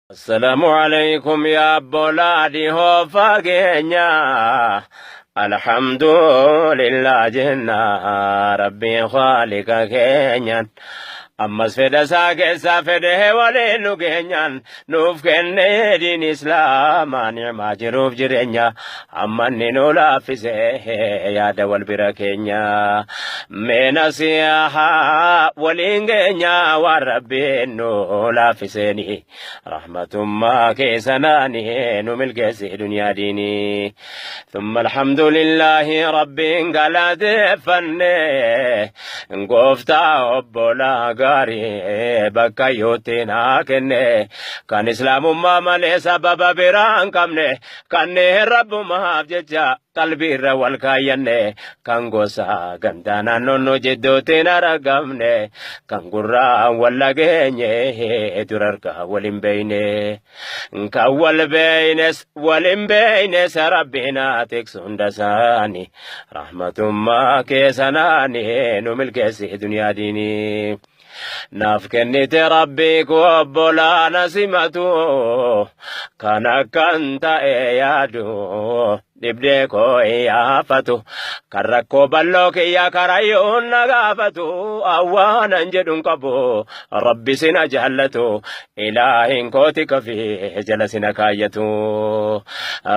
Assalaamu alaikum yaa obbolaa dhihoo fageenya. Alhamdulillah jenna Rabbiin khaalika keenyan. Ammas fedha isaa keessaa fedhee waliin nu geenyaan nuuf kennee diin islaamaa ni'maa jiruuf jireenya amma inni nu laaffise yaada wal bira keenya. Mee nasihaa waliin geenya waan Rabbiin nu laaffiseeni. Rahmatummaa keessanaani nu milkeessi duniyaa diinii. Thumma alhamdulillahi Rabbiin galateeffanne gooftaa obbolaa gaarii bakka yootti naa kenne kan islaamummaa malee sababa biraa hin qabne kanneen rabbumaaf jecha qalbii irra wal kaayyanne kan gosa gandaa naannoon nu jidduutti hin argamne kan gurraan wal dhageenye dura harkaa wal hin beeyne kan wal beeynes wal hin beeynes rabbiin haa tiksu hunda isaanii rahmatummaa keessanaani nu milkeessi duniyaa diinii. Naaf kennite rabbii koo obbolaa na simatu kan akkan ta'e yaadu dhibdee koo iyyaafatu kan rakkoo bal'oo kiyya karayyoon na gaafatu awwaanan jedhuun qabu rabbi sina jaallatu ilaahin kooti kafi jala sina kaayyatu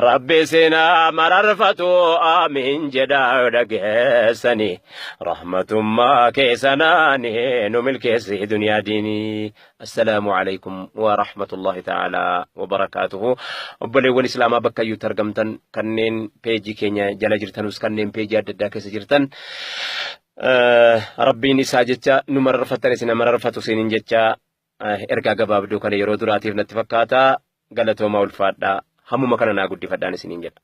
rabbi sina mararfatu amiin jedhaa dhageessanii. Rahmatummaa keessanaani nu milkeessi duniyaa diinii. Assalaamu alaikum wa rahmatullahi ta'ala wa barakaatuhu. Obboleewwan Islaamaa bakka iyyuutti argamtan kanneen peejii keenya jala jirtanus kanneen peejii adda addaa keessa jirtan Rabbiin isaa jecha nu mararfattan isin mararfatu isiniin jecha ergaa gabaabduu kana yeroo duraatiif natti fakkaata galatoomaa ulfaadhaa hammuma kana naa guddifadhaan isiniin jedha.